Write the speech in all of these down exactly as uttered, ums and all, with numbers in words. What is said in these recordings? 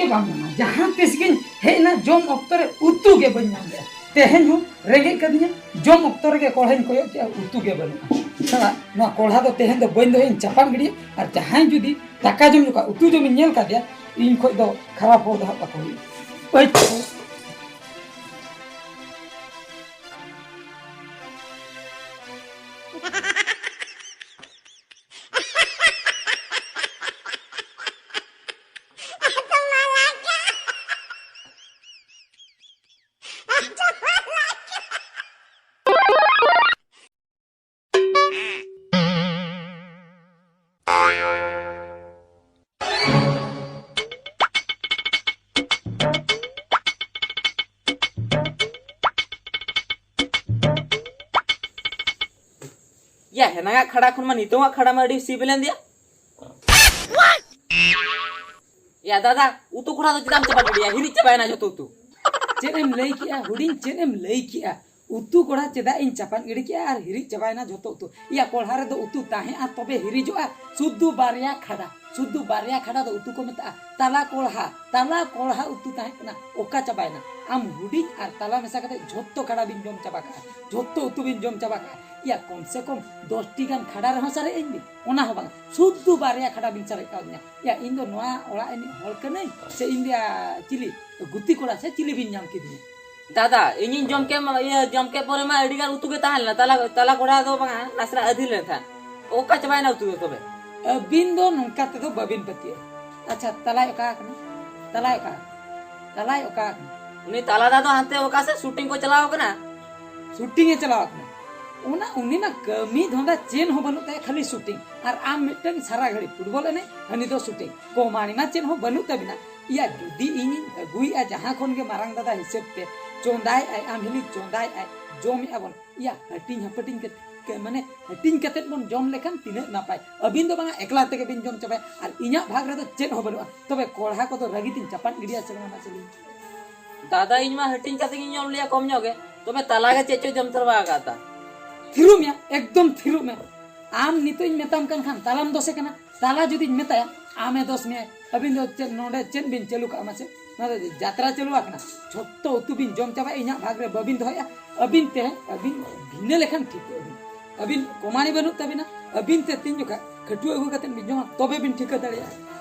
ᱵᱟᱝ ᱧᱟᱢᱟ᱾ ᱡᱟᱦᱟᱸ ᱛᱤᱥ ᱜᱤᱧ ᱦᱮᱡ ᱮᱱᱟ, ᱡᱚᱢ ᱚᱠᱛᱚ ᱨᱮ ᱩᱛᱩ ᱜᱮ ᱵᱟᱹᱧ ᱧᱟᱢ ᱞᱮᱜᱼᱟ᱾ ᱛᱮᱦᱮᱧ ᱦᱚᱸ ᱨᱮᱸᱜᱮᱡ ᱠᱟᱹᱫᱤᱧᱟ, ᱡᱚᱢ ᱚᱠᱛᱚ ᱨᱮᱜᱮ ᱠᱚᱲᱦᱟᱧ ᱠᱚᱭᱚᱜ ᱠᱮᱜᱼᱟ, ᱩᱛᱩ ᱜᱮ ᱵᱟᱹᱱᱩᱜᱼᱟ᱾ ᱥᱟᱞᱟ, ᱱᱚᱣᱟ ᱠᱚᱲᱦᱟ ᱫᱚ ᱛᱮᱦᱮᱧ ᱫᱚ ᱵᱟᱹᱧ ᱫᱚᱦᱚᱭᱟ, ᱤᱧ ᱪᱟᱯᱟᱱ ᱜᱤᱰᱤᱭᱟ᱾ ᱟᱨ ᱡᱟᱦᱟᱸᱭ ᱡᱩᱫᱤ ᱫᱟᱠᱟ ᱡᱚᱢ ᱡᱚᱠᱷᱟᱜ ᱩᱛᱩ ᱡᱚᱢᱤᱧ ᱧᱮᱞ ᱠᱟᱫᱮᱭᱟ, ᱤᱧ ᱠᱷᱚᱡ ᱫᱚ ᱠᱷᱟᱨᱟᱯ ᱦᱚᱲ ᱫᱚ ᱦᱟᱸᱜ ᱵᱟᱠᱚ ᱦᱩᱭᱩᱜᱼᱟ᱾ ᱳᱭ᱾ ᱭᱟ, ᱦᱮᱱᱟᱝᱟᱜ ᱠᱷᱟᱲᱟ ᱠᱷᱚᱱ ᱢᱟ ᱱᱤᱛᱚᱝᱟᱜ ᱠᱷᱟᱲᱟ ᱢᱟ ᱟᱹᱰᱤ ᱥᱤᱵᱤᱞᱮᱱ ᱫᱤᱭᱟ᱾ ᱭᱟ ᱫᱟᱫᱟ, ᱩᱛᱩ ᱠᱚᱲᱦᱟ ᱫᱚ ᱪᱮᱫᱟᱜ ᱮᱢ ᱪᱟᱯᱟᱫ ᱜᱤᱰᱤᱭᱟ? ᱦᱤᱨᱤᱡ ᱪᱟᱵᱟᱭᱮᱱᱟ ᱡᱚᱛᱚ ᱩᱛᱩ᱾ ᱪᱮᱫ ᱮᱢ ᱞᱟᱹᱭ ᱠᱮᱜᱼᱟ ᱦᱩᱰᱤᱧ, ᱪᱮᱫ ᱮᱢ ᱞᱟᱹᱭ ᱠᱮᱜᱼᱟ? ᱩᱛᱩ ᱠᱚᱲᱦᱟ ᱪᱮᱫᱟᱜ ᱤᱧ ᱪᱟᱯᱟᱫ ᱜᱤᱰᱤ ᱠᱮᱜᱼᱟ ᱟᱨ ᱦᱤᱨᱤᱡ ᱪᱟᱵᱟᱭᱮᱱᱟ ᱡᱚᱛᱚ ᱩᱛᱩ? ᱭᱟ, ᱠᱚᱲᱦᱟ ᱨᱮᱫᱚ ᱩᱛᱩ ᱛᱟᱦᱮᱸᱜᱼᱟ ᱛᱚᱵᱮ ᱦᱤᱨᱤᱡᱚᱜᱼᱟ? ᱥᱩᱫᱷᱩ ᱵᱟᱨᱭᱟ ᱠᱷᱟᱰᱟ, ᱥᱩᱫᱷᱩ ᱵᱟᱨᱭᱟ ᱠᱷᱟᱰᱟ ᱫᱚ ᱩᱛᱩ ᱠᱚ ᱢᱮᱛᱟᱜᱼᱟ᱾ ᱛᱟᱞᱟ ᱠᱚᱲᱦᱟ, ᱛᱟᱞᱟ ᱠᱚᱲᱦᱟ ᱩᱛᱩ ᱛᱟᱦᱮᱸ ᱠᱟᱱᱟ, ᱚᱠᱟ ᱪᱟᱵᱟᱭᱮᱱᱟ? ᱟᱢ ᱦᱩᱰᱤᱧ ᱟᱨ ᱛᱟᱞᱟ ᱢᱮᱥᱟ ᱠᱟᱛᱮ ᱡᱷᱚᱛᱚ ᱠᱷᱟᱰᱟ ᱵᱤᱱ ᱡᱚᱢ ᱪᱟᱵᱟ ᱠᱟᱜᱼᱟ, ᱡᱷᱚᱛᱚ ᱩᱛᱩ ᱵᱤᱱ ᱡᱚᱢ ᱪᱟᱵᱟ ᱠᱟᱜᱼᱟ᱾ ᱭᱟ, ᱠᱚᱢ ᱥᱮ ᱠᱚᱢ ᱫᱚᱥ ᱴᱤ ᱜᱟᱱ ᱠᱷᱟᱰᱟ ᱨᱮᱦᱚᱸ ᱥᱟᱨᱮᱡ ᱟᱹᱧ ᱵᱤᱱ, ᱚᱱᱟ ᱦᱚᱸ ᱵᱟᱝ, ᱥᱩᱫᱷᱩ ᱵᱟᱨᱭᱟ ᱠᱷᱟᱰᱟ ᱵᱤᱱ ᱥᱟᱨᱮᱡ ᱠᱟᱣᱫᱤᱧᱟ᱾ ᱭᱟ, ᱤᱧ ᱫᱚ ᱱᱚᱣᱟ ᱚᱲᱟᱜ ᱨᱤᱱᱤᱡ ᱦᱚᱲ ᱠᱟᱹᱱᱟᱹᱧ ᱥᱮ ᱤᱧ ᱫᱚ ᱪᱤᱞᱤ ᱜᱩᱛᱤ ᱠᱚᱲᱟ ᱥᱮ ᱪᱤᱞᱤ ᱵᱤᱱ ᱧᱟᱢ ᱠᱤᱫᱤᱧᱟ? ᱫᱟᱫᱟ, ᱤᱧᱤᱧ ᱡᱚᱢ ᱠᱮᱫ ᱢᱟ, ᱤᱭᱟᱹ, ᱡᱚᱢ ᱠᱮᱫ ᱯᱚᱨᱮ ᱢᱟ ᱟᱹᱰᱤ ᱜᱟᱱ ᱩᱛᱩ ᱜᱮ ᱛᱟᱦᱮᱸ ᱞᱮᱱᱟ, ᱛᱟᱞᱟ, ᱛᱟᱞᱟ ᱠᱚᱲᱦᱟ ᱫᱚ ᱵᱟᱝᱟ, ᱱᱟᱥᱮᱱᱟᱜ ᱟᱹᱫᱷᱤ ᱞᱮᱱ ᱛᱟᱦᱮᱸᱫ᱾ ᱚᱠᱟ ᱪᱟᱵᱟᱭᱮᱱᱟ ᱩᱛᱩ ᱫᱚ ᱛᱚᱵᱮ? ᱟᱹᱵᱤᱱ ᱫᱚ ᱱᱚᱝᱠᱟ ᱛᱮᱫᱚ ᱵᱟᱹᱵᱤᱱ ᱯᱟᱹᱛᱭᱟᱹᱜᱼᱟ᱾ ᱟᱪᱪᱷᱟ, ᱛᱟᱞᱟᱭ ᱚᱠᱟ ᱟᱠᱟᱱᱟ? ᱛᱟᱞᱟᱭ ᱚᱠᱟ ᱟᱠᱟᱱᱟ? ᱛᱟᱞᱟᱭ ᱚᱠᱟ ᱟᱠᱟᱱᱟ? ᱩᱱᱤ ᱛᱟᱞᱟ ᱫᱟᱫᱟ ᱦᱟᱱᱛᱮ ᱚᱠᱟ ᱥᱮᱫ ᱥᱩᱴᱤᱝ ᱠᱚ ᱪᱟᱞᱟᱣ ᱟᱠᱟᱱᱟ᱾ ᱥᱩᱴᱤᱝ ᱮ ᱪᱟᱞᱟᱣ ᱟᱠᱟᱱᱟ? ᱚᱱᱟ, ᱩᱱᱤ ᱢᱟ ᱠᱟᱹᱢᱤ ᱫᱷᱚᱱᱫᱟ ᱪᱮᱫ ᱦᱚᱸ ᱵᱟᱹᱱᱩᱜ ᱛᱟᱭᱟ, ᱠᱷᱟᱹᱞᱤ ᱥᱩᱴᱤᱝ᱾ ᱟᱨ ᱟᱢ ᱢᱤᱫᱴᱟᱝ ᱥᱟᱨᱟ ᱜᱷᱟᱹᱲᱤ ᱯᱷᱩᱴᱵᱚᱞ ᱮᱱᱮᱡ, ᱦᱟᱹᱱᱤ ᱫᱚ ᱥᱩᱴᱤᱝ᱾ ᱠᱚᱢᱟᱱᱤ ᱢᱟ ᱪᱮᱫ ᱦᱚᱸ ᱵᱟᱹᱱᱩᱜ ᱛᱟᱵᱤᱱᱟ᱾ ᱤᱭᱟ, ᱡᱩᱫᱤ ᱤᱧᱤᱧ ᱟᱹᱜᱩᱭᱮᱫᱼᱟ ᱡᱟᱦᱟᱸ ᱠᱷᱚᱱ ᱜᱮ ᱢᱟᱨᱟᱝ ᱫᱟᱫᱟ ᱦᱤᱥᱟᱹᱵ ᱛᱮ, ᱪᱚᱸᱫᱟᱭᱮᱫᱼᱟᱭ, ᱟᱢ ᱦᱤᱞᱤ ᱪᱚᱸᱫᱟᱭᱮᱫᱼᱟᱭ, ᱡᱚᱢᱮᱫᱼᱟ ᱵᱚᱱ, ᱤᱭᱟ, ᱦᱟᱹᱴᱤᱧ ᱦᱟᱹᱯᱟᱹᱴᱤᱧ ᱠᱟᱛᱮ, ᱢᱟᱱᱮ ᱦᱟᱹᱴᱤᱧ ᱠᱟᱛᱮ ᱵᱚᱱ ᱡᱚᱢ ᱞᱮᱠᱷᱟᱱ ᱛᱤᱱᱟᱹᱜ ᱱᱟᱯᱟᱭ᱾ ᱟᱹᱵᱤᱱ ᱫᱚ ᱵᱟᱝᱟ, ᱮᱠᱞᱟ ᱛᱮᱜᱮ ᱵᱤᱱ ᱡᱚᱢ ᱪᱟᱵᱟᱭᱟ, ᱟᱨ ᱤᱧᱟᱹᱜ ᱵᱷᱟᱜᱽ ᱨᱮᱫᱚ ᱪᱮᱫ ᱦᱚᱸ ᱵᱟᱹᱱᱩᱜᱼᱟ᱾ ᱛᱚᱵᱮ ᱠᱚᱲᱦᱟ ᱠᱚᱫᱚ ᱨᱟᱹᱜᱤ ᱛᱤᱧ ᱪᱟᱯᱟᱫ ᱜᱤᱰᱤᱭᱟ ᱥᱮ ᱵᱟᱝᱟ, ᱢᱟᱥᱮ ᱞᱟᱹᱭ ᱢᱮ? ᱫᱟᱫᱟ, ᱤᱧ ᱢᱟ ᱦᱟᱹᱴᱤᱧ ᱠᱟᱛᱮ ᱜᱤᱧ ᱡᱚᱢ ᱞᱮᱭᱟ ᱠᱚᱢ ᱧᱚᱜ ᱜᱮ, ᱛᱚᱵᱮ ᱛᱟᱞᱟ ᱜᱮ ᱪᱮᱫ ᱪᱚ ᱡᱚᱢ ᱛᱚᱨᱟ ᱟᱠᱟᱫ ᱛᱟ᱾ ᱛᱷᱤᱨᱚᱜ ᱢᱮᱭᱟ, ᱮᱠᱫᱚᱢ ᱛᱷᱤᱨᱚᱜ ᱢᱮ᱾ ᱟᱢ ᱱᱤᱛᱚᱜ ᱤᱧ ᱢᱮᱛᱟᱢ ᱠᱟᱱ ᱠᱷᱟᱱ ᱛᱟᱞᱟᱢ ᱫᱚᱥᱮ ᱠᱟᱱᱟ᱾ ᱛᱟᱞᱟ ᱡᱩᱫᱤᱧ ᱢᱮᱛᱟᱭᱟ, ᱟᱢᱮ ᱫᱳᱥ ᱢᱮᱭᱟ᱾ ᱟᱹᱵᱤᱱ ᱫᱚ ᱪᱮᱫ ᱱᱚᱰᱮ ᱪᱮᱫ ᱵᱤᱱ ᱪᱟᱹᱞᱩ ᱠᱟᱜᱼᱟ ᱢᱟᱥᱮ? ᱱᱚᱣᱟ ᱫᱚ ᱡᱟᱛᱨᱟ ᱪᱟᱹᱞᱩ ᱟᱠᱟᱱᱟ᱾ ᱡᱷᱚᱛᱚ ᱩᱛᱩ ᱵᱤᱱ ᱡᱚᱢ ᱪᱟᱵᱟᱭᱟ, ᱤᱧᱟᱹᱜ ᱵᱷᱟᱜᱽ ᱨᱮ ᱵᱟᱹᱵᱤᱱ ᱫᱚᱦᱚᱭᱟ᱾ ᱟᱹᱵᱤᱱ ᱛᱮ ᱟᱹᱵᱤᱱ ᱵᱷᱤᱱᱟᱹ ᱞᱮᱠᱷᱟᱱ ᱴᱷᱤᱠᱚᱜ ᱟᱹᱵᱤᱱ᱾ ᱟᱹᱵᱤᱱ ᱠᱚᱢᱟᱱᱤ ᱵᱟᱹᱱᱩᱜ ᱛᱟᱹᱵᱤᱱᱟ᱾ ᱟᱹᱵᱤᱱ ᱛᱮ ᱛᱤᱱ ᱡᱚᱠᱷᱟ ᱠᱷᱟᱹᱴᱩᱣᱟᱹ ᱟᱹᱜᱩ ᱠᱟᱛᱮ ᱵᱤᱱ ᱡᱚᱢᱟ, ᱛᱚᱵᱮ ᱵᱤᱱ ᱴᱷᱤᱠᱟᱹ ᱫᱟᱲᱮᱭᱟᱜᱼᱟ᱾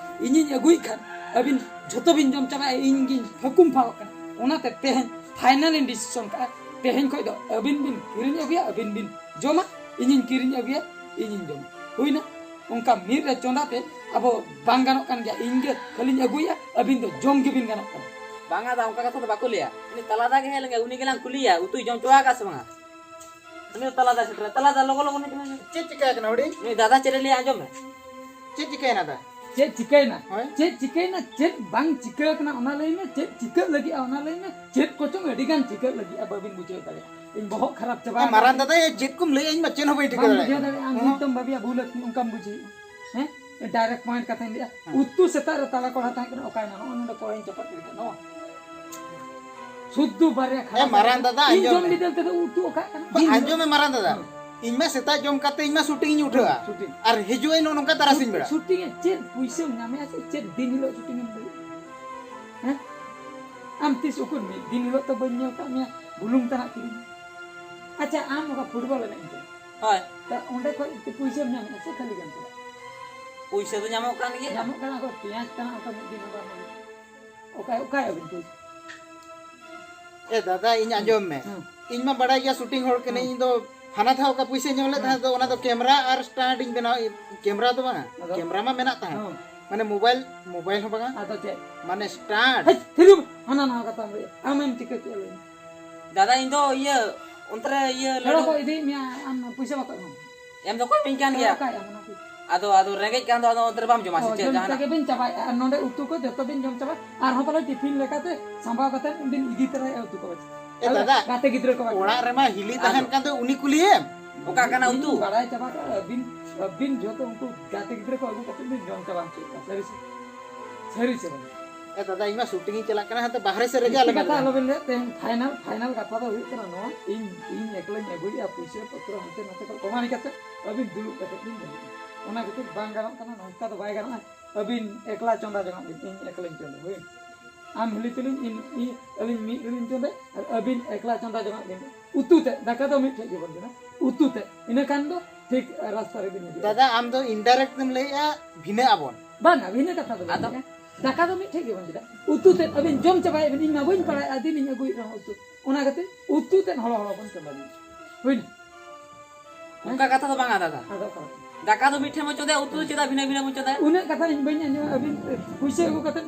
ᱤᱧᱤᱧ ᱟᱹᱜᱩᱭᱮᱫ ᱠᱷᱟᱱ ᱟᱹᱵᱤᱱ ᱡᱷᱚᱛᱚ ᱵᱤᱱ ᱡᱚᱢ ᱪᱟᱵᱟᱭᱟ, ᱤᱧ ᱜᱤᱧ ᱦᱟᱹᱠᱩᱢ ᱯᱷᱟᱣᱚᱜ ᱠᱟᱱᱟ᱾ ᱚᱱᱟᱛᱮ ᱛᱮᱦᱮᱧ ᱯᱷᱟᱭᱱᱟᱞ ᱤᱧ ᱰᱤᱥᱤᱥᱚᱱ ᱠᱟᱜᱼᱟ, ᱛᱮᱦᱮᱧ ᱠᱷᱚᱡ ᱫᱚ ᱟᱹᱵᱤᱱ ᱵᱤᱱ ᱠᱤᱨᱤᱧ ᱟᱹᱜᱩᱭᱟ, ᱟᱹᱵᱤᱱ ᱵᱤᱱ ᱡᱚᱢᱟ, ᱤᱧᱤᱧ ᱠᱤᱨᱤᱧ ᱟᱹᱜᱩᱭᱟ, ᱤᱧᱤᱧ ᱡᱚᱢᱟ᱾ ᱦᱩᱭᱱᱟ? ᱚᱱᱠᱟ ᱢᱤᱫ ᱨᱮ ᱪᱚᱸᱫᱟ ᱛᱮ ᱟᱵᱚ ᱵᱟᱝ ᱜᱟᱱᱚᱜ ᱠᱟᱱ ᱜᱮᱭᱟ᱾ ᱤᱧ ᱜᱮ ᱠᱷᱟᱹᱞᱤᱧ ᱟᱹᱜᱩᱭᱟ, ᱟᱹᱵᱤᱱ ᱫᱚ ᱡᱚᱢ ᱜᱮᱵᱤᱱ ᱜᱟᱱᱚᱜ ᱠᱟᱱᱟ᱾ ᱵᱟᱝᱟ ᱫᱟ, ᱚᱱᱠᱟ ᱠᱟᱛᱷᱟ ᱫᱚ ᱵᱟᱠᱚ ᱞᱟᱹᱭᱟ᱾ ᱩᱱᱤ ᱛᱟᱞᱟᱫᱟ ᱜᱮ ᱦᱮᱡ ᱞᱮᱱ ᱜᱮ, ᱩᱱᱤ ᱜᱮᱞᱟᱝ ᱠᱩᱞᱤᱭᱟ, ᱩᱛᱩᱭ ᱡᱚᱢ ᱪᱚᱣᱟ ᱟᱠᱟᱫ ᱥᱮ ᱵᱟᱝᱟ? ᱩᱱᱤ ᱫᱚ ᱛᱟᱞᱟᱫᱟ ᱥᱮᱴᱮᱨ, ᱛᱟᱞᱟᱫᱟ ᱞᱚᱜᱚ ᱞᱚᱜᱚ ᱦᱮᱡ ᱞᱮᱱ ᱜᱮ᱾ ᱪᱮᱫ ᱪᱤᱠᱟᱹ ᱟᱠᱟᱱᱟ ᱦᱩᱰᱤᱧ? ᱱᱩᱭ ᱫᱟᱫᱟ ᱪᱮᱫ ᱮ ᱞᱟᱹᱭᱟ ᱟᱸᱡᱚᱢ ᱢᱮ᱾ ᱪᱮᱫ ᱪᱤᱠᱟᱹᱭᱮᱱᱟ ᱫᱟ? ᱪᱮᱫ ᱪᱤᱠᱟᱹᱭᱮᱱᱟ? ᱦᱳᱭ᱾ ᱪᱮᱫ ᱪᱤᱠᱟᱹᱭᱮᱱᱟ? ᱪᱮᱫ ᱵᱟᱝ ᱪᱤᱠᱟᱹ ᱟᱠᱟᱱᱟ ᱚᱱᱟ ᱞᱟᱹᱭ ᱢᱮ, ᱪᱮᱫ ᱪᱤᱠᱟᱹᱜ ᱞᱟᱹᱜᱤᱫᱼᱟ ᱚᱱᱟ ᱞᱟᱹᱭ ᱢᱮ, ᱪᱮᱫ ᱠᱚᱪᱚᱝ ᱟᱹᱰᱤ ᱜᱟᱱ ᱪᱤᱠᱟᱹᱜ ᱞᱟᱹᱜᱤᱫᱼᱟ, ᱵᱟᱹᱵᱤᱱ ᱵᱩᱡᱷᱟᱹᱣ ᱫᱟᱲᱮᱭᱟᱜᱼᱟ᱾ ᱤᱧ ᱵᱚᱦᱚᱜ ᱠᱷᱟᱨᱟᱯ ᱪᱟᱵᱟ ᱮ, ᱟᱠᱟᱱᱟ᱾ ᱢᱟᱨᱟᱝ ᱫᱟᱫᱟ, ᱮ, ᱪᱮᱫ ᱠᱚᱢ ᱞᱟᱹᱭᱮᱫᱼᱟ? ᱤᱧ ᱢᱟ ᱪᱮᱫ ᱦᱚᱸ ᱵᱟᱹᱧ ᱴᱷᱤᱠᱟᱹ ᱵᱟᱢ ᱫᱟᱲᱮᱭᱟᱜ ᱵᱩᱡᱷᱟᱹᱣ ᱠᱟᱱᱟ᱾ ᱫᱟᱲᱮᱭᱟᱜᱼᱟ, ᱟᱢ ᱦᱚᱸ᱾ ᱱᱤᱛᱚᱜ ᱵᱷᱟᱹᱵᱤᱭᱟ ᱵᱷᱩᱞ ᱟᱠᱟᱱᱟ, ᱚᱱᱠᱟᱢ ᱵᱩᱡᱷᱟᱹᱣᱮᱫᱼᱟ᱾ ᱦᱮᱸ? Direct point ᱠᱟᱛᱷᱟᱧ ᱞᱟᱹᱭᱟ᱾ ᱦᱮᱸ᱾ ᱩᱛᱩ ᱥᱮᱛᱟᱜ ᱨᱮ ᱛᱟᱞᱟ ᱠᱚᱲᱦᱟ ᱛᱟᱦᱮᱸ ᱠᱟᱱᱟ, ᱚᱠᱟᱭᱮᱱᱟ? ᱱᱚᱜᱼᱚ ᱱᱚᱰᱮ ᱠᱚᱲᱦᱟᱧ ᱪᱟᱯᱟᱫ ᱜᱤᱰᱤ ᱠᱟᱜᱼᱟ, ᱱᱚᱣᱟ᱾ ᱥᱩᱫᱽᱫᱷᱩ ᱵᱟᱨᱭᱟ ᱮ, ᱠᱷᱟᱨᱟᱯ ᱢᱟᱨᱟᱝ ᱮᱱᱟ᱾ ᱫᱟᱫᱟ, ᱤᱧ ᱟᱸᱡᱚᱢ ᱡᱚᱢ ᱢᱮ᱾ ᱵᱤᱫᱟᱹᱞ ᱛᱮᱫᱚ ᱩᱛᱩ ᱚᱠᱟᱜ ᱠᱟᱱᱟ? ᱵᱟ, ᱫᱤᱱ ᱟᱸᱡᱚᱢ ᱦᱤᱞᱳᱜ᱾ ᱢᱮ, ᱢᱟᱨᱟᱝ ᱫᱟᱫᱟ᱾ ᱦᱮᱸ᱾ ᱤᱧ ᱢᱟ ᱥᱮᱛᱟᱜ ᱡᱚᱢ ᱠᱟᱛᱮ ᱤᱧ ᱢᱟ shooting ᱤᱧ ᱩᱴᱷᱟᱹᱜᱼᱟ᱾ Shooting᱾ ᱟᱨ ᱦᱤᱡᱩᱜ ᱟᱹᱧ ᱱᱚᱜᱼᱚ ᱱᱚᱝᱠᱟ ᱛᱟᱨᱟᱥᱤᱧ ᱵᱮᱲᱟ᱾ Shooting ᱮ ᱪᱮᱫ ᱯᱩᱭᱥᱟᱹᱢ ᱧᱟᱢᱮᱜᱼᱟ ᱥᱮ ᱪᱮᱫ ᱫᱤᱱ ᱦᱤᱞᱳᱜ shooting ᱮᱢ ᱫᱟᱲᱮᱭᱟᱜᱼᱟ? ᱦᱮᱸ? ᱟᱢ ᱛᱤᱥ ᱩᱠᱩᱨ ᱢᱤᱫ ᱫᱤᱱ ᱦᱤᱞᱳᱜ ᱛᱚ ᱵᱟᱹᱧ ᱧᱮᱞ ᱠᱟᱜ ᱢᱮᱭᱟ ᱵᱩᱞᱩᱝ ᱛᱟᱱᱟᱜ ᱠᱤᱨᱤᱧ? ᱟᱪᱪᱷᱟ, ᱟᱢ ᱚᱠᱟ football ᱮᱱᱮᱡ ᱮᱢ ᱪᱟᱞᱟᱜᱼᱟ? ᱦᱳᱭ᱾ ᱛᱟ ᱚᱸᱰᱮ ᱠᱷᱚᱡ ᱯᱩᱭᱥᱟᱹᱢ ᱧᱟᱢᱮᱜᱼᱟ ᱥᱮ ᱠᱷᱟᱹᱞᱤ ᱜᱮᱢ ᱪᱟᱞᱟᱜᱼᱟ? ᱯᱩᱭᱥᱟᱹ ᱫᱚ ᱧᱟᱢᱚᱜ ᱠᱟᱱ ᱜᱮᱭᱟ᱾ ᱧᱟᱢᱚᱜ ᱠᱟᱱᱟ, ᱚᱠᱟ ᱯᱮᱸᱭᱟᱡᱽ ᱛᱟᱱᱟᱜ ᱚᱠᱟ ᱢᱤᱫ ᱫᱤᱱ ᱦᱚᱸ ᱵᱟᱢ ᱧᱟᱢᱟ᱾ ᱚᱠᱟ, ᱚᱠᱟᱭ ᱟᱹᱵᱤᱱ ᱯᱩᱭᱥᱟᱹ? ᱮ ᱫᱟᱫᱟ, ᱤᱧ ᱟᱸᱡᱚᱢ ᱢᱮ᱾ ᱦᱮᱸ᱾ ᱤᱧ ᱢᱟ ᱵᱟᱲᱟᱭ ᱜᱮᱭᱟ shooting ᱦᱚᱲ ᱠᱟᱹᱱᱟᱹᱧ, ᱦᱮᱸ᱾ ᱤᱧ ᱫᱚ ᱦᱟᱱᱟ ᱫᱷᱟᱣ ᱚᱠᱟ ᱯᱩᱭᱥᱟᱹᱧ ᱧᱟᱢ ᱞᱮᱫ ᱦᱮᱸ᱾ ᱛᱟᱦᱮᱸᱫ ᱫᱚ, ᱚᱱᱟ ᱫᱚ camera ᱟᱨ stand ᱤᱧ ᱵᱮᱱᱟᱣ, camera ᱫᱚ ᱵᱟᱝᱟ, ᱟᱫᱚ? Camera ᱢᱟ ᱢᱮᱱᱟᱜ ᱛᱟᱦᱮᱸᱫ᱾ ᱦᱮᱸ᱾ ᱢᱟᱱᱮ mobile, mobile ᱦᱚᱸ ᱵᱟᱝᱟ᱾ ᱟᱫᱚ ᱪᱮᱫ? ᱢᱟᱱᱮ stand᱾ ᱦᱮᱡ, ᱛᱷᱤᱨᱩᱵ! ᱦᱟᱱᱟ ᱱᱟᱣᱟ ᱠᱟᱛᱷᱟᱢ ᱞᱟᱹᱭᱮᱫ, ᱟᱢᱮᱢ ᱪᱤᱠᱟᱹ ᱠᱮᱫᱼᱟ ᱞᱟᱹᱭ ᱢᱮ? ᱫᱟᱫᱟ, ᱤᱧ ᱫᱚ ᱤᱭᱟᱹ, ᱚᱱᱛᱮ ᱨᱮ ᱤᱭᱟᱹ ᱦᱮᱲᱚ ᱞᱟᱹᱰᱩ ᱠᱚ ᱤᱫᱤᱭᱮᱫ ᱢᱮᱭᱟ, ᱟᱢ ᱯᱩᱭᱥᱟᱹ ᱵᱟᱠᱚ ᱮᱢᱟᱢᱟ᱾ ᱮᱢ ᱫᱚᱠᱚ ᱮᱢᱟᱹᱧ ᱠᱟᱱ ᱦᱮᱲᱚ ᱜᱮᱭᱟ᱾ ᱚᱠᱟᱭ ᱮᱢ ᱚᱱᱟ ᱯᱩᱭᱥᱟᱹ? ᱟᱫᱚ, ᱟᱫᱚ ᱨᱮᱸᱜᱮᱡ ᱠᱟᱱ ᱫᱚ ᱟᱫᱚ ᱚᱱᱛᱮ ᱨᱮ ᱵᱟᱢ ᱡᱚᱢᱟ ᱥᱮ ᱚ, ᱪᱮᱫ ᱡᱚᱢ ᱡᱟᱦᱟᱱᱟᱜ? ᱪᱟᱵᱟ ᱜᱮᱵᱤᱱ ᱪᱟᱵᱟᱭᱮᱫᱼᱟ᱾ ᱟᱨ ᱱᱚᱰᱮ ᱩᱛᱩ ᱠᱚ ᱡᱚᱛᱚ ᱵᱤᱱ ᱡᱚᱢ ᱪᱟᱵᱟ, ᱟᱨᱦᱚᱸ ᱯᱟᱞᱮ tiffin ᱞᱮᱠᱟᱛᱮ ᱥᱟᱢᱵᱟᱣ ᱠᱟᱛᱮ ᱵᱤᱱ ᱤᱫᱤ ᱛᱚᱨᱟᱭᱟ ᱩᱛᱩ ᱠᱚ᱾ ᱮ ᱟᱫᱚ ᱫᱟᱫᱟ, ᱜᱟᱛᱮ ᱜᱤᱫᱽᱨᱟᱹ ᱠᱚ ᱵᱟᱠᱷᱨᱟ᱾ ᱚᱲᱟᱜ ᱨᱮᱢᱟ ᱦᱤᱞᱤ ᱟᱫᱚ ᱛᱟᱦᱮᱱ ᱠᱟᱱ ᱫᱚ, ᱩᱱᱤ ᱠᱩᱞᱤᱭᱮᱢ? ᱚᱠᱟ ᱠᱟᱱᱟ ᱤᱧ ᱩᱛᱩ? ᱵᱟᱲᱟᱭ ᱪᱟᱵᱟ ᱠᱟᱜᱼᱟ, ᱟᱹᱵᱤᱱ, ᱟᱹᱵᱤᱱ ᱡᱚᱛᱚ ᱩᱱᱠᱩ ᱜᱟᱛᱮ ᱜᱤᱫᱽᱨᱟᱹ ᱠᱚ ᱟᱹᱜᱩ ᱠᱟᱛᱮ ᱵᱤᱱ ᱡᱚᱢ ᱪᱟᱵᱟ ᱦᱚᱪᱚᱭᱮᱫ ᱠᱚᱣᱟ᱾ ᱥᱟᱹᱨᱤ ᱥᱮ? ᱥᱟᱹᱨᱤ ᱥᱮ ᱵᱟᱝ? ᱮ ᱫᱟᱫᱟ, ᱤᱧ ᱢᱟ shooting ᱤᱧ ᱪᱟᱞᱟᱜ ᱠᱟᱱᱟ, ᱦᱟᱱᱛᱮ ᱵᱟᱦᱨᱮ ᱥᱮᱫ ᱨᱮᱜᱮ ᱢᱤᱫᱴᱤᱡ ᱟᱞᱚᱢ ᱠᱟᱛᱷᱟ ᱮᱫᱟ᱾ ᱟᱞᱚᱵᱤᱱ ᱞᱟᱹᱭᱟ, ᱛᱮᱦᱮᱧ final, final ᱠᱟᱛᱷᱟ ᱫᱚ ᱦᱩᱭᱩᱜ ᱠᱟᱱᱟ ᱱᱚᱣᱟ, ᱤᱧ, ᱤᱧ ᱮᱠᱞᱟᱧ ᱟᱹᱜᱩᱭᱮᱫᱼᱟ ᱯᱩᱭᱥᱟᱹ ᱯᱚᱛᱨᱚ ᱦᱟᱱᱛᱮ ᱱᱟᱛᱮ ᱠᱷᱚᱱ ᱠᱚᱢᱟᱣ ᱠᱟᱛᱮ ᱟᱹᱵᱤᱱ ᱫᱩᱲᱩᱵ ᱠᱟᱛᱮ ᱵᱤᱱ ᱧᱮᱞᱮᱫᱼᱟ᱾ ᱚᱱᱟ ᱠᱷᱟᱹᱛᱤᱨ ᱵᱟᱝ ᱜᱟᱱᱚᱜ ᱠᱟᱱᱟ, ᱱᱚᱝᱠᱟ ᱫᱚ ᱵᱟᱭ ᱜᱟᱱᱚᱜᱼᱟ᱾ ᱟᱹᱵᱤᱱ ᱮᱠᱞᱟ ᱪᱚᱸᱫᱟ ᱡᱚᱝᱟᱜ ᱵᱤᱱ, ᱤᱧ ᱮᱠᱞᱟᱧ ᱪᱚᱸᱫᱟ, ᱦᱳᱭ᱾ ᱟᱢ ᱦᱤᱞᱤ ᱛᱩᱞᱤᱧ, ᱤᱧ, ᱤᱧ, ᱟᱹᱞᱤᱧ ᱢᱤᱫ ᱦᱤᱞᱤᱧ ᱪᱚᱸᱫᱟ, ᱟᱨ ᱟᱹᱵᱤᱱ ᱮᱠᱞᱟ ᱪᱚᱸᱫᱟ ᱡᱚᱝᱟᱜ ᱵᱤᱱ᱾ ᱩᱛᱩ ᱛᱮᱫ, ᱫᱟᱠᱟ ᱫᱚ ᱢᱤᱫ ᱴᱷᱮᱡ ᱜᱮᱵᱚᱱ ᱡᱚᱢᱟ᱾ ᱩᱛᱩ ᱛᱮᱫ, ᱤᱱᱟᱹ ᱠᱷᱟᱱ ᱫᱚ ᱴᱷᱤᱠ ᱨᱟᱥᱛᱟ ᱨᱮᱵᱤᱱ ᱦᱤᱡᱩᱜᱼᱟ᱾ ᱫᱟᱫᱟ, ᱟᱢ ᱫᱚ indirect ᱮᱢ ᱞᱟᱹᱭᱮᱜᱼᱟ, ᱵᱷᱤᱱᱟᱹᱜ ᱟᱵᱚᱱ᱾ ᱵᱟᱝᱟ, ᱵᱷᱤᱱᱟᱹ ᱠᱟᱛᱷᱟ ᱫᱚ ᱵᱟᱝ ᱟᱫᱚ? ᱠᱟᱱᱟ᱾ ᱫᱟᱠᱟ ᱫᱚ ᱢᱤᱫ ᱴᱷᱮᱡ ᱜᱮᱵᱚᱱ ᱪᱮᱫᱟ᱾ ᱩᱛᱩ ᱛᱮᱫ ᱟᱹᱵᱤᱱ ᱡᱚᱢ ᱪᱟᱵᱟᱭᱮᱫ ᱵᱤᱱ, ᱤᱧ ᱢᱟ ᱵᱟᱹᱧ ᱵᱟᱲᱟᱭᱟ, ᱫᱤᱱᱤᱧ ᱟᱹᱜᱩᱭᱮᱫ ᱨᱮᱦᱚᱸ ᱩᱛᱩ᱾ ᱚᱱᱟ ᱠᱷᱟᱹᱛᱤᱨ ᱩᱛᱩ ᱛᱮᱫ ᱦᱚᱞᱚ ᱦᱚᱞᱚ ᱵᱚᱱ ᱪᱚᱸᱫᱟ ᱡᱚᱝᱟ᱾ ᱦᱩᱭᱱᱟ? ᱚᱱᱠᱟ ᱠᱟᱛᱷᱟ ᱫᱚ ᱵᱟᱝᱟ ᱫᱟᱫᱟ᱾ ᱟᱫᱚ ᱚᱠᱟ ᱞᱮᱠᱟ? ᱫᱟᱠᱟ ᱫᱚ ᱢᱤᱫ ᱴᱷᱮᱱ ᱵᱚᱱ ᱪᱚᱸᱫᱟᱭᱟ, ᱩᱛᱩ ᱫᱚ ᱪᱮᱫᱟᱜ ᱵᱷᱤᱱᱟᱹ ᱵᱷᱤᱱᱟᱹ ᱵᱚᱱ ᱪᱚᱸᱫᱟᱭᱟ? ᱩᱱᱟᱹᱜ ᱠᱟᱛᱷᱟ ᱤᱧ ᱵᱟᱹᱧ ᱟᱸᱡᱚᱢᱟ᱾ ᱟᱹᱵᱤᱱ ᱯᱩᱭᱥᱟᱹ ᱟᱹᱜᱩ ᱠᱟᱛᱮᱫ,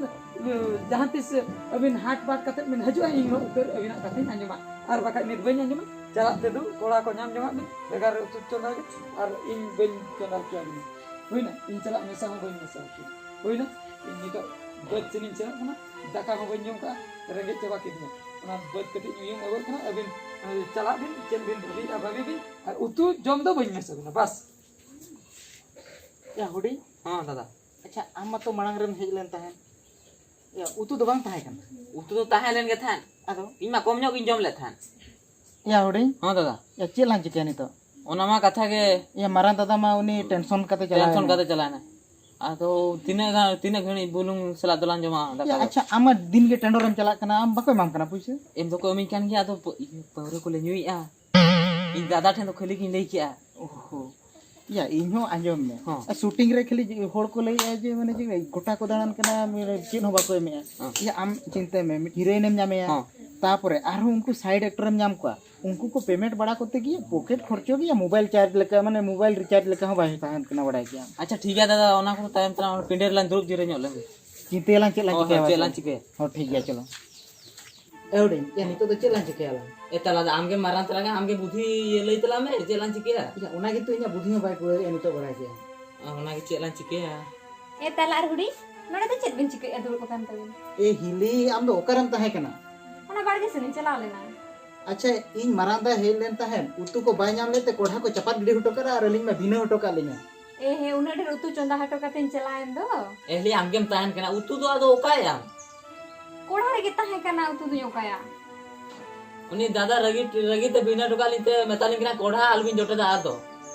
ᱡᱟᱦᱟᱸ ᱛᱤᱥ ᱟᱹᱵᱤᱱ ᱦᱟᱴ ᱵᱟᱴ ᱠᱟᱛᱮᱫ ᱵᱤᱱ ᱦᱤᱡᱩᱜᱼᱟ, ᱤᱧ ᱩᱱᱟᱹᱜ ᱩᱛᱟᱹᱨ ᱟᱹᱵᱤᱱᱟᱜ ᱠᱟᱛᱷᱟᱧ ᱟᱸᱡᱚᱢᱟ᱾ ᱟᱨ ᱵᱟᱠᱷᱟᱡ ᱱᱤᱛ ᱵᱟᱹᱧ ᱟᱸᱡᱚᱢᱟ᱾ ᱪᱟᱞᱟᱜ ᱛᱮᱫᱚ ᱠᱚᱲᱟ ᱠᱚ ᱧᱟᱢ ᱡᱚᱝᱟᱜ ᱵᱤᱱ, ᱵᱷᱮᱜᱟᱨ ᱨᱮ ᱩᱛᱩ ᱪᱚᱸᱫᱟ ᱜᱮ, ᱟᱨ ᱤᱧ ᱵᱟᱹᱧ ᱪᱚᱸᱫᱟ ᱦᱚᱪᱚ ᱟᱹᱵᱤᱱᱟ᱾ ᱦᱩᱭᱱᱟ? ᱤᱧ ᱪᱟᱞᱟᱜ ᱢᱮᱥᱟ ᱦᱚᱸ ᱵᱟᱹᱧ ᱢᱮᱥᱟ ᱦᱚᱪᱚ᱾ ᱦᱩᱭᱱᱟ? ᱤᱧ ᱱᱤᱛᱚᱜ ᱵᱟᱹᱫᱽ ᱥᱮᱱᱤᱧ ᱥᱮᱱᱚᱜ ᱠᱟᱱᱟ, ᱫᱟᱠᱟ ᱦᱚᱸ ᱵᱟᱹᱧ ᱡᱚᱢ ᱠᱟᱜᱼᱟ, ᱨᱮᱸᱜᱮᱡ ᱪᱟᱵᱟ ᱠᱤᱫᱤᱧᱟ᱾ ᱚᱱᱟ ᱵᱟᱹᱫᱽ ᱠᱟᱹᱴᱤᱡ ᱧᱩᱭᱟᱹᱧ ᱟᱹᱜᱩᱭᱮᱫ ᱠᱟᱱᱟ, ᱟᱹᱵᱤᱱ, ᱮ, ᱪᱟᱞᱟᱜ ᱵᱤᱱ, ᱪᱮᱫ ᱵᱤᱱ ᱵᱷᱟᱹᱵᱤᱭᱮᱫᱼᱟ ᱵᱷᱟᱹᱵᱤ ᱵᱤᱱ, ᱟᱨ ᱩᱛᱩ ᱡᱚᱢ ᱫᱚ ᱵᱟᱹᱧ ᱢᱮᱥᱟ ᱵᱤᱱᱟ, ᱵᱟᱥ᱾ ᱭᱟ ᱦᱩᱰᱤᱧ᱾ ᱦᱚᱸ ᱫᱟᱫᱟ᱾ ᱟᱪᱪᱷᱟ, ᱟᱢ ᱢᱟᱛᱚ ᱢᱟᱲᱟᱝ ᱨᱮᱢ ᱦᱮᱡ ᱞᱮᱱ ᱛᱟᱦᱮᱸᱫ᱾ ᱭᱟ, ᱩᱛᱩ ᱫᱚ ᱵᱟᱝ ᱛᱟᱦᱮᱸ ᱠᱟᱱᱟ? ᱩᱛᱩ ᱫᱚ ᱛᱟᱦᱮᱸ ᱞᱮᱱ ᱜᱮ ᱛᱟᱦᱮᱸᱫ᱾ ᱟᱫᱚ? ᱤᱧ ᱢᱟ ᱠᱚᱢ ᱧᱚᱜ ᱜᱤᱧ ᱡᱚᱢ ᱞᱮᱫ ᱛᱟᱦᱮᱸᱫ᱾ ᱭᱟ ᱦᱩᱰᱤᱧ᱾ ᱦᱚᱸ ᱫᱟᱫᱟ᱾ ᱭᱟ, ᱪᱮᱫ ᱞᱟᱝ ᱪᱤᱠᱟᱹᱭᱟ ᱱᱤᱛᱚᱜ? ᱚᱱᱟ ᱢᱟ ᱠᱟᱛᱷᱟ ᱜᱮ᱾ ᱭᱟ, ᱢᱟᱨᱟᱝ ᱫᱟᱫᱟ ᱢᱟ ᱩᱱᱤ tension ᱠᱟᱛᱮ ᱪᱟᱞᱟᱣ tension ᱮᱱᱟ᱾ ᱠᱟᱛᱮ ᱪᱟᱞᱟᱣ ᱮᱱᱟ᱾ ᱟᱫᱚ ᱛᱤᱱᱟᱹᱜ ᱜᱟᱱ, ᱛᱤᱱᱟᱹᱜ ᱜᱷᱟᱹᱲᱤᱡ ᱵᱩᱞᱩᱝ ᱥᱟᱞᱟᱜ ᱫᱚᱞᱟᱝ ᱡᱚᱢᱟ ᱫᱟᱠᱟ ᱭᱟ, ᱫᱚ? ᱟᱪᱪᱷᱟ, ᱟᱢ ᱢᱟ ᱫᱤᱱ ᱜᱮ ᱴᱮᱱᱰᱚᱨᱮᱢ ᱪᱟᱞᱟᱜ ᱠᱟᱱᱟ, ᱟᱢ ᱵᱟᱠᱚ ᱮᱢᱟᱢ ᱠᱟᱱᱟ ᱯᱩᱭᱥᱟᱹ? ᱮᱢ ᱫᱚᱠᱚ ᱮᱢᱟᱹᱧ ᱠᱟᱱ ᱜᱮᱭᱟ, ᱟᱫᱚ ᱯᱟᱹ-, ᱤᱭᱟᱹ, ᱯᱟᱹᱣᱨᱟᱹ ᱠᱚᱞᱮ ᱧᱩᱭᱮᱫᱼᱟ᱾ ᱤᱧ ᱫᱟᱫᱟ ᱴᱷᱮᱱ ᱫᱚ ᱠᱷᱟᱹᱞᱤ ᱜᱤᱧ ᱞᱟᱹᱭ ᱠᱮᱜᱼᱟ᱾ ᱳᱦᱳ᱾ ᱭᱟ, ᱤᱧ ᱦᱚᱸ ᱟᱸᱡᱚᱢ ᱢᱮ᱾ ᱦᱚᱸ᱾ ᱟᱨ shooting ᱨᱮ ᱠᱷᱟᱹᱞᱤ ᱦᱚᱲ ᱠᱚ ᱞᱟᱹᱭᱮᱜᱼᱟ ᱡᱮ, ᱢᱟᱱᱮ, ᱪᱮᱫ ᱜᱚᱴᱟ ᱠᱚ ᱫᱟᱬᱟᱱ ᱠᱟᱱᱟ, ᱢᱟᱱᱮ, ᱪᱮᱫ ᱦᱚᱸ ᱵᱟᱠᱚ ᱮᱢᱮᱜᱼᱟ᱾ ᱦᱚᱸ᱾ ᱭᱟ, ᱟᱢ ᱪᱤᱱᱛᱟᱹᱭ ᱢᱮ, ᱢᱤᱫ heroine ᱮᱢ ᱧᱟᱢᱮᱭᱟ, ᱦᱚᱸ᱾ ᱛᱟᱯᱚᱨᱮ ᱟᱨᱦᱚᱸ ᱩᱱᱠᱩ side actor ᱮᱢ ᱧᱟᱢ ᱠᱚᱣᱟ, ᱩᱱᱠᱩ ᱠᱚ payment ᱵᱟᱲᱟ ᱠᱚᱛᱮ ᱜᱮ pocket ᱠᱷᱚᱨᱪᱚ ᱜᱮᱭᱟ, mobile charge ᱞᱮᱠᱟ, ᱢᱟᱱᱮ, mobile recharge ᱞᱮᱠᱟ ᱦᱚᱸ ᱵᱟᱭ ᱛᱟᱦᱮᱱ ᱠᱟᱱᱟ, ᱵᱟᱲᱟᱭ ᱜᱮᱭᱟᱢ᱾ ᱟᱪᱪᱷᱟ, ᱴᱷᱤᱠ ᱜᱮᱭᱟ ᱫᱟᱫᱟ, ᱚᱱᱟ ᱠᱚᱫᱚ ᱛᱟᱭᱚᱢ ᱛᱮ ᱯᱤᱸᱰᱟᱹ ᱨᱮᱞᱟᱝ ᱫᱩᱲᱩᱵ ᱡᱤᱨᱟᱹ ᱧᱚᱜ ᱞᱮᱱ ᱜᱮ᱾ ᱪᱤᱱᱛᱟᱹᱭᱟᱞᱟᱝ ᱪᱮᱫ ᱞᱟᱝ ᱦᱳᱭ, ᱦᱳᱭ, ᱪᱤᱠᱟᱹᱭᱟ, ᱪᱮᱫ ᱵᱟᱝ ᱞᱟᱝ ᱪᱚᱝ᱾ ᱪᱤᱠᱟᱹᱭᱟ? ᱦᱚᱸ, ᱴᱷᱤᱠ ᱜᱮᱭᱟ, ᱪᱚᱞᱚ᱾ ᱮ ᱦᱩᱰᱤᱧ, ᱮ, ᱱᱤᱛᱚᱜ ᱫᱚ ᱪᱮᱫ ᱞᱟᱝ ᱪᱤᱠᱟᱹᱭᱟ ᱞᱟᱝ? ᱮ ᱛᱟᱞᱟ ᱫᱚ ᱟᱢᱜᱮ ᱢᱟᱨᱟᱝ ᱛᱟᱞᱟᱝᱟ, ᱟᱢᱜᱮ ᱵᱩᱫᱷᱤ ᱤᱭᱟᱹ ᱞᱟᱹᱭ ᱛᱟᱞᱟᱝ ᱢᱮ, ᱪᱮᱫ ᱞᱟᱝ ᱪᱤᱠᱟᱹᱭᱟ? ᱤᱭᱟᱹ, ᱚᱱᱟ ᱜᱮᱛᱚ ᱤᱧᱟᱹᱜ ᱵᱩᱫᱷᱤ ᱦᱚᱸ ᱵᱟᱭ ᱠᱩᱲᱟᱹᱣᱮᱫᱼᱟ ᱱᱤᱛᱚᱜ, ᱵᱟᱲᱟᱭ ᱜᱮᱭᱟᱢ᱾ ᱚ, ᱚᱱᱟᱜᱮ ᱪᱮᱫ ᱞᱟᱝ ᱪᱤᱠᱟᱹᱭᱟ? ᱮ ᱛᱟᱞᱟ ᱟᱨ ᱦᱩᱰᱤᱧ, ᱱᱚᱰᱮ ᱫᱚ ᱪᱮᱫ ᱵᱤᱱ ᱪᱤᱠᱟᱹᱭᱮᱫᱼᱟ ᱫᱩᱲᱩᱵ ᱟᱠᱟᱱ ᱛᱟᱹᱵᱤᱱ? ᱮ ᱦᱤᱞᱤ, ᱟᱢ ᱫᱚ ᱚᱠᱟᱨᱮᱢ ᱛᱟᱦᱮᱸ ᱠᱟᱱᱟ? ᱚᱱᱟ ᱵᱟᱲᱜᱮ ᱥᱮᱱᱤᱧ ᱪᱟᱞᱟᱣ ᱞᱮᱱᱟ᱾ ᱟᱪᱪᱷᱟ, ᱤᱧ ᱢᱟᱨᱟᱝ ᱫᱟ ᱦᱮᱡ ᱞᱮᱱ ᱛᱟᱦᱮᱸᱫ, ᱩᱛᱩ ᱠᱚ ᱵᱟᱭ ᱧᱟᱢ ᱞᱮᱫ ᱛᱮ ᱠᱚᱲᱦᱟ ᱠᱚ ᱪᱟᱯᱟᱫ ᱜᱤᱰᱤ ᱦᱚᱴᱚ ᱠᱟᱫᱟ ᱟᱨ ᱟᱹᱞᱤᱧ ᱢᱟ ᱵᱷᱤᱱᱟᱹ ᱦᱚᱴᱚ ᱠᱟᱫ ᱞᱤᱧᱟ᱾ ᱮ ᱦᱮᱸ, ᱩᱱᱟᱹᱜ ᱰᱷᱮᱨ ᱩᱛᱩ ᱪᱚᱸᱫᱟ ᱦᱚᱴᱚ ᱠᱟᱛᱮᱧ ᱪᱟᱞᱟᱣᱮᱱ ᱫᱚ᱾ ᱮ ᱦᱤᱞᱤ, ᱟᱢᱜᱮᱢ ᱛᱟᱦᱮᱱ ᱠᱟᱱᱟ, ᱩᱛᱩ ᱫᱚ ᱟᱫᱚ ᱚᱠᱟᱭᱟᱢ? ᱠᱚᱲᱦᱟ ᱨᱮᱜᱮ ᱛᱟᱦᱮᱸ ᱠᱟᱱᱟ, ᱩᱛᱩ ᱫᱚᱧ ᱚᱠᱟᱭᱟ? ᱩᱱᱤ ᱫᱟᱫᱟ ᱨᱟᱹᱜᱤ, ᱨᱟᱹᱜᱤ ᱛᱮ ᱵᱷᱤᱱᱟᱹ ᱦᱚᱴᱚ ᱠᱟᱜ ᱞᱤᱧ ᱛᱮ ᱢᱮᱛᱟ ᱞᱤᱧ ᱠᱟᱱᱟ, "ᱠᱚᱲᱦᱟ ᱟᱞᱚᱵᱤᱱ ᱡᱚᱴᱮᱫᱟ ᱟᱨ ᱫᱚ᱾"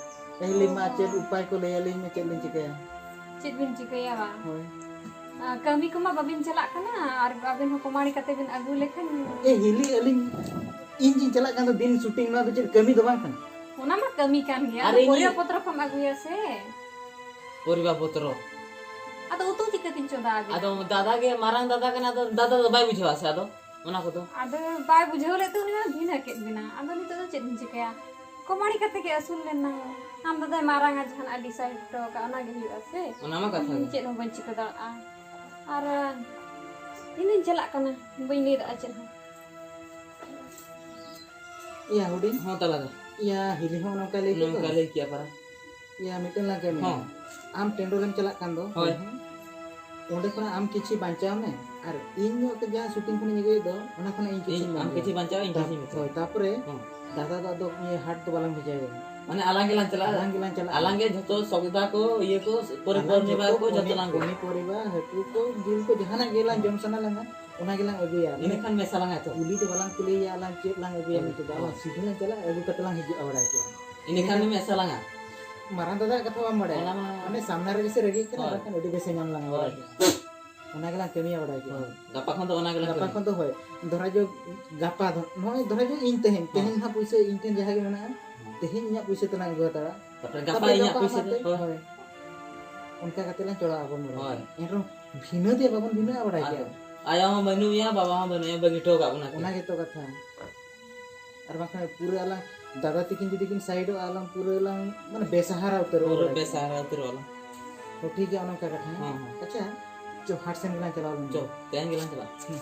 ᱮ ᱦᱤᱞᱤ, ᱢᱟ ᱪᱮᱫ ᱩᱯᱟᱭ ᱠᱚ ᱞᱟᱹᱭ ᱟᱹᱞᱤᱧ ᱢᱮ, ᱪᱮᱫ ᱞᱤᱧ ᱪᱤᱠᱟᱹᱭᱟ? ᱪᱮᱫ ᱵᱤᱱ ᱪᱤᱠᱟᱹᱭᱟ ᱵᱟᱝ? ᱦᱳᱭ᱾ ᱟᱨ ᱠᱟᱹᱢᱤ ᱠᱚᱢᱟ ᱵᱟᱵᱤᱱ ᱪᱟᱞᱟᱜ ᱠᱟᱱᱟ, ᱟᱨ ᱟᱵᱤᱱ ᱦᱚᱸ ᱠᱚᱢᱟᱲᱤ ᱠᱟᱛᱮ ᱵᱤᱱ ᱟᱹᱜᱩ ᱞᱮᱠᱷᱟᱱ᱾ ᱮ ᱦᱤᱞᱤ, ᱟᱹᱞᱤᱧ, ᱤᱧ ᱡᱤᱧ ᱪᱟᱞᱟᱜ ᱠᱟᱱ ᱫᱚ ᱫᱤᱱ ᱥᱩᱴᱤᱝ, ᱱᱚᱣᱟ ᱫᱚ ᱪᱮᱫ ᱠᱟᱹᱢᱤ ᱫᱚ ᱵᱟᱝ ᱠᱟᱱᱟ? ᱚᱱᱟ ᱢᱟ ᱠᱟᱹᱢᱤ ᱠᱟᱱ ᱜᱮᱭᱟ, ᱟᱨ ᱟᱫᱚ ᱤᱧ ᱯᱚᱨᱤᱵᱟ ᱯᱚᱛᱨᱚ ᱠᱚᱢ ᱟᱹᱜᱩᱭᱟ ᱥᱮ᱾ ᱯᱚᱨᱤᱵᱟ ᱯᱚᱛᱨᱚ᱾ ᱟᱫᱚ ᱩᱛᱩ ᱪᱤᱠᱟᱹᱛᱤᱧ ᱪᱚᱸᱫᱟ ᱟᱹᱵᱤᱱᱟ? ᱟᱫᱚ ᱫᱟᱫᱟ ᱜᱮ, ᱢᱟᱨᱟᱝ ᱫᱟᱫᱟ ᱠᱟᱱᱟ, ᱟᱫᱚ ᱫᱟᱫᱟ ᱫᱚ ᱵᱟᱭ ᱵᱩᱡᱷᱟᱹᱣᱟ ᱥᱮ ᱟᱫᱚ ᱚᱱᱟ ᱠᱚᱫᱚ᱾ ᱟᱫᱚ ᱵᱟᱭ ᱵᱩᱡᱷᱟᱹᱣ ᱞᱮᱫ ᱛᱮ ᱩᱱᱤ ᱢᱟ ᱵᱷᱤᱱᱟᱹ ᱠᱮᱫ ᱵᱤᱱᱟ᱾ ᱟᱫᱚ ᱱᱤᱛᱚᱜ ᱫᱚ ᱪᱮᱫ ᱵᱤᱱ ᱪᱤᱠᱟᱹᱭᱟ? ᱠᱚᱢᱟᱲᱤ ᱠᱟᱛᱮ ᱜᱮ ᱟᱹᱥᱩᱞ ᱞᱮᱱᱟ᱾ ᱟᱢ ᱫᱟᱫᱟᱭ ᱢᱟᱨᱟᱝᱟ ᱡᱟᱦᱟᱱᱟᱜ decide ᱦᱚᱴᱚ ᱠᱟᱜ, ᱚᱱᱟ ᱜᱮ ᱦᱩᱭᱩᱜᱼᱟ ᱥᱮ? ᱚᱱᱟ ᱢᱟ ᱠᱟᱛᱷᱟ ᱜᱮ᱾ ᱤᱧ ᱪᱮᱫ ᱦᱚᱸ ᱵᱟᱹᱧ ᱪᱤᱠᱟᱹ ᱫᱟᱲᱮᱭᱟᱜᱼᱟ᱾ ᱟᱨ ᱤᱧ ᱫᱚᱧ ᱪᱟᱞᱟᱜ ᱠᱟᱱᱟ, ᱵᱟᱹᱧ ᱞᱟᱹᱭ ᱫᱟᱲᱮᱭᱟᱜᱼᱟ ᱪᱮᱫ ᱦᱚᱸ᱾ ᱤᱭᱟ ᱦᱩᱰᱤᱧ᱾ ᱦᱚᱸ, ᱛᱟᱞᱟ ᱫᱚ᱾ ᱤᱭᱟ ᱦᱤᱞᱤ ᱦᱚᱸ ᱱᱚᱝᱠᱟᱭ ᱞᱟᱹᱭ ᱠᱮᱫ ᱱᱚᱝᱠᱟ ᱫᱚ᱾ ᱞᱟᱹᱭ ᱠᱮᱜᱼᱟ ᱯᱟᱨᱟ᱾ ᱤᱭᱟ ᱢᱤᱫᱴᱮᱱ ᱞᱟᱝ ᱠᱟᱹᱢᱤᱭᱟ᱾ ᱦᱚᱸ᱾ ᱟᱢ ᱴᱮᱱᱰᱚᱨ ᱮᱢ ᱪᱟᱞᱟᱜ ᱠᱟᱱ ᱫᱚ᱾ ᱦᱳᱭ᱾ ᱚᱸᱰᱮ ᱠᱷᱚᱱᱟᱜ ᱟᱢ ᱠᱤᱪᱷᱤ ᱵᱟᱧᱪᱟᱣ ᱢᱮ, ᱟᱨ ᱤᱧ ᱧᱚᱜ ᱛᱮ ᱡᱟᱦᱟᱸ ᱥᱩᱴᱤᱝ ᱠᱷᱚᱱᱤᱧ ᱟᱹᱜᱩᱭᱮᱫ ᱫᱚ, ᱚᱱᱟ ᱠᱷᱚᱱᱟᱜ ᱤᱧ ᱤᱧ, ᱠᱤᱪᱷᱤᱧ ᱟᱢ ᱵᱟᱧᱪᱟᱣᱟ᱾ ᱠᱤᱪᱷᱤ ᱵᱟᱧᱪᱟᱣᱟ, ᱤᱧ ᱛᱟ-, ᱠᱤᱪᱷᱤᱧ ᱵᱟᱧᱪᱟᱣᱟ᱾ ᱦᱳᱭ, ᱛᱟᱯᱚᱨᱮ ᱦᱚᱸ᱾ ᱫᱟᱫᱟ ᱫᱚ ᱟᱫᱚ ᱤᱭᱟᱹ ᱦᱟᱴ ᱫᱚ ᱵᱟᱞᱟᱝ ᱵᱷᱮᱡᱟᱭᱟ᱾ ᱢᱟᱱᱮ ᱟᱞᱟᱝ ᱜᱮᱞᱟᱝ ᱪᱟᱞᱟᱜᱼᱟ᱾ ᱟᱞᱟᱝ ᱜᱮᱞᱟᱝ ᱪᱟᱞᱟᱜᱼᱟ᱾ ᱟᱞᱟᱝ ᱜᱮ ᱡᱷᱚᱛᱚ ᱥᱚᱣᱫᱟ ᱠᱚ, ᱤᱭᱟᱹ ᱠᱚ, ᱯᱚᱨᱤᱵᱟᱨ ᱟᱞᱟᱝ ᱠᱚ ᱡᱷᱚᱛᱚ ᱡᱷᱚᱛᱚ ᱞᱟᱝ ᱠᱚ, ᱟᱹᱜᱩᱭᱟ᱾ ᱩᱱᱤ ᱯᱚᱨᱤᱵᱟᱨ, ᱦᱟᱹᱠᱩ ᱠᱚ, ᱡᱤᱞ ᱠᱚ, ᱡᱟᱦᱟᱱᱟᱜ ᱜᱮ ᱞᱟᱝ ᱦᱚᱸ᱾ ᱡᱚᱢ ᱥᱟᱱᱟ ᱞᱟᱝᱟ, ᱚᱱᱟ ᱜᱮᱞᱟᱝ ᱟᱹᱜᱩᱭᱟ᱾ ᱤᱱᱟᱹ ᱠᱷᱟᱱ ᱢᱮᱥᱟ ᱞᱟᱝᱟ ᱛᱚ᱾ ᱠᱩᱞᱤ ᱫᱚ ᱵᱟᱞᱟᱝ ᱠᱩᱞᱤᱭᱮᱭᱟ ᱟᱞᱟᱝ ᱪᱮᱫ ᱞᱟᱝ ᱟᱹᱜᱩᱭᱟ ᱦᱳᱭ᱾ ᱢᱮᱱᱛᱮ ᱫᱚ, ᱟᱞᱟᱝ ᱦᱳᱭ᱾ ᱥᱤᱫᱷᱟᱹ ᱞᱟᱝ ᱪᱟᱞᱟᱜᱼᱟ, ᱟᱹᱜᱩ ᱠᱟᱛᱮ ᱞᱟᱝ ᱦᱤᱡᱩᱜᱼᱟ ᱵᱟᱲᱟᱭ ᱠᱮᱭᱟ᱾ ᱤᱱᱟᱹ ᱠᱷᱟᱱ ᱫᱚ ᱢᱮᱥᱟ ᱞᱟᱝᱟ᱾ ᱢᱟᱨᱟᱝ ᱫᱟᱫᱟᱣᱟᱜ ᱠᱟᱛᱷᱟ ᱵᱟᱢ ᱵᱟᱲᱟᱭᱟ? ᱚᱱᱟ ᱢᱟ ᱚᱱᱮ ᱥᱟᱢᱱᱟ ᱨᱮᱜᱮ ᱥᱮ ᱨᱟᱹᱜᱤᱜ ᱠᱟᱱᱟ, ᱦᱳᱭ᱾ ᱵᱟᱠᱷᱟᱱ ᱟᱹᱰᱤ ᱵᱮᱥᱮ ᱧᱟᱢ ᱞᱟᱝᱟ ᱦᱳᱭ᱾ ᱵᱟᱲᱟᱭ ᱠᱮᱭᱟ᱾ ᱚᱱᱟ ᱜᱮᱞᱟᱝ ᱠᱟᱹᱢᱤᱭᱟ ᱵᱟᱲᱟᱭ ᱠᱮᱭᱟ᱾ ᱦᱳᱭ᱾ ᱜᱟᱯᱟ ᱠᱷᱚᱱ ᱫᱚ ᱚᱱᱟ ᱜᱮᱞᱟᱝ ᱜᱟᱯᱟ ᱠᱟᱹᱢᱤᱭᱟ᱾ ᱠᱷᱚᱱ ᱫᱚ ᱦᱳᱭ᱾ ᱫᱷᱚᱨᱟ ᱡᱚ ᱜᱟᱯᱟ ᱫᱚ, ᱱᱚᱜᱼᱚᱭ ᱫᱷᱚᱨᱟ ᱡᱚ ᱤᱧ ᱛᱮᱦᱮᱧ, ᱦᱳᱭ᱾ ᱛᱮᱦᱮᱧ ᱦᱟᱸᱜ ᱯᱩᱭᱥᱟᱹ ᱤᱧ ᱴᱷᱮᱱ ᱡᱟᱦᱟᱸ ᱜᱮ ᱢᱮᱱᱟᱜᱼᱟ, ᱦᱳᱭ᱾ ᱛᱮᱦᱮᱧ ᱤᱧᱟᱹᱜ ᱯᱩᱭᱥᱟᱹ ᱛᱮᱞᱟᱝ ᱟᱹᱜᱩ ᱦᱟᱛᱟᱲᱟ᱾ ᱛᱟᱯᱚᱨᱮ ᱜᱟᱯᱟ ᱛᱟᱯᱚᱨᱮ ᱤᱧᱟᱹᱜ ᱜᱟᱯᱟ ᱯᱩᱭᱥᱟᱹ ᱛᱮ, ᱟᱢᱟᱜ ᱛᱮ, ᱦᱳᱭ᱾ ᱦᱳᱭ᱾ ᱚᱱᱠᱟ ᱠᱟᱛᱮ ᱞᱟᱝ ᱪᱚᱲᱟᱣ ᱟᱵᱚᱱ ᱵᱟᱲᱟᱭ ᱦᱳᱭ᱾ ᱠᱮᱭᱟ᱾ ᱮᱱᱨᱮᱦᱚᱸ ᱵᱷᱤᱱᱟᱹ ᱫᱚ ᱵᱟᱵᱚᱱ ᱵᱷᱤᱱᱟᱹᱜᱼᱟ ᱵᱟᱲᱟᱭ ᱟᱫᱚ ᱠᱮᱭᱟ᱾ ᱟᱭᱳ ᱦᱚᱸ ᱵᱟᱹᱱᱩᱜ ᱮᱭᱟ, ᱵᱟᱵᱟ ᱦᱚᱸ ᱵᱟᱹᱱᱩᱜ ᱮᱭᱟ, ᱵᱟᱹᱜᱤ ᱦᱚᱴᱚ ᱟᱠᱟᱫ ᱵᱚᱱᱟ ᱠᱤᱱ᱾ ᱚᱱᱟ ᱜᱮᱛᱚ ᱠᱟᱛᱷᱟ᱾ ᱟᱨ ᱵᱟᱝᱠᱷᱟᱱ ᱯᱩᱨᱟᱹ ᱟᱞᱟᱝ ᱫᱟᱫᱟ ᱛᱤᱠᱤᱱ ᱡᱩᱫᱤ ᱠᱤᱱ ᱥᱟᱭᱤᱰᱚᱜᱼᱟ, ᱟᱞᱟᱝ ᱯᱩᱨᱟᱹ ᱞᱟᱝ, ᱢᱟᱱᱮ, ᱵᱮᱥᱟᱦᱟᱨᱟ ᱩᱛᱟᱹᱨᱚᱜᱼᱟ ᱯᱩᱨᱟᱹ ᱵᱟᱲᱟᱭ ᱠᱮᱭᱟ᱾ ᱵᱮᱥᱟᱦᱟᱨᱟ ᱩᱛᱟᱹᱨᱚᱜᱼᱟ ᱞᱟᱝ᱾ ᱛᱚ ᱴᱷᱤᱠ ᱜᱮᱭᱟ, ᱚᱱᱮ ᱚᱱᱠᱟ ᱠᱟᱛᱷᱟ, ᱦᱮᱸ? ᱦᱮᱸ, ᱦᱮᱸ᱾ ᱟᱪᱪᱷᱟ, ᱪᱚ, ᱦᱟᱴ ᱥᱮᱱ ᱜᱮᱞᱟᱝ ᱪᱟᱞᱟᱣ ᱞᱮᱱ ᱪᱚ, ᱜᱮ᱾ ᱛᱮᱦᱮᱧ ᱜᱮᱞᱟᱝ ᱪᱟᱞᱟᱜᱼᱟ᱾ ᱦᱩᱸ᱾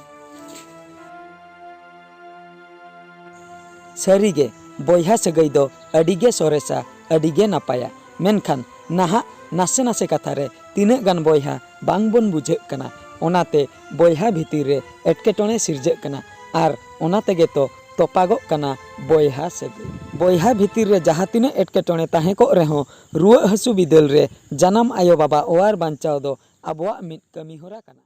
ᱥᱟᱹᱨᱤᱜᱮ, ᱵᱚᱭᱦᱟ ᱥᱟᱹᱜᱟᱹᱭ ᱫᱚ ᱟᱹᱰᱤᱜᱮ ᱥᱚᱨᱮᱥᱟ, ᱟᱹᱰᱤᱜᱮ ᱱᱟᱯᱟᱭᱟ᱾ ᱢᱮᱱᱠᱷᱟᱱ ᱱᱟᱦᱟᱜ ᱱᱟᱥᱮ ᱱᱟᱥᱮ ᱠᱟᱛᱷᱟ ᱨᱮ ᱛᱤᱱᱟᱹᱜ ᱜᱟᱱ ᱵᱚᱭᱦᱟ ᱵᱟᱝ ᱵᱚᱱ ᱵᱩᱡᱷᱟᱹᱜ ᱠᱟᱱᱟ, ᱚᱱᱟᱛᱮ ᱵᱚᱭᱦᱟ ᱵᱷᱤᱛᱤᱨ ᱨᱮ ᱮᱴᱠᱮᱴᱚᱬᱮ ᱥᱤᱨᱡᱟᱹᱜ ᱠᱟᱱᱟ ᱟᱨ ᱚᱱᱟ ᱛᱮᱜᱮ ᱛᱚ ᱛᱚᱯᱟᱜᱚᱜ ᱠᱟᱱᱟ ᱵᱚᱭᱦᱟ ᱥᱟᱹᱜᱟᱹᱭ᱾ ᱵᱚᱭᱦᱟ ᱵᱷᱤᱛᱤᱨ ᱨᱮ ᱡᱟᱦᱟᱸ ᱛᱤᱱᱟᱹᱜ ᱮᱴᱠᱮᱴᱚᱬᱮ ᱛᱟᱦᱮᱸ ᱠᱚᱜ ᱨᱮᱦᱚᱸ, ᱨᱩᱣᱟᱹᱜ ᱦᱟᱹᱥᱩ ᱵᱤᱫᱟᱹᱞ ᱨᱮ ᱡᱟᱱᱟᱢ ᱟᱭᱳ ᱵᱟᱵᱟ ᱚᱣᱟᱨ ᱵᱟᱧᱪᱟᱣ ᱫᱚ ᱟᱵᱚᱣᱟᱜ ᱢᱤᱫ ᱠᱟᱹᱢᱤ ᱦᱚᱨᱟ ᱠᱟᱱᱟ᱾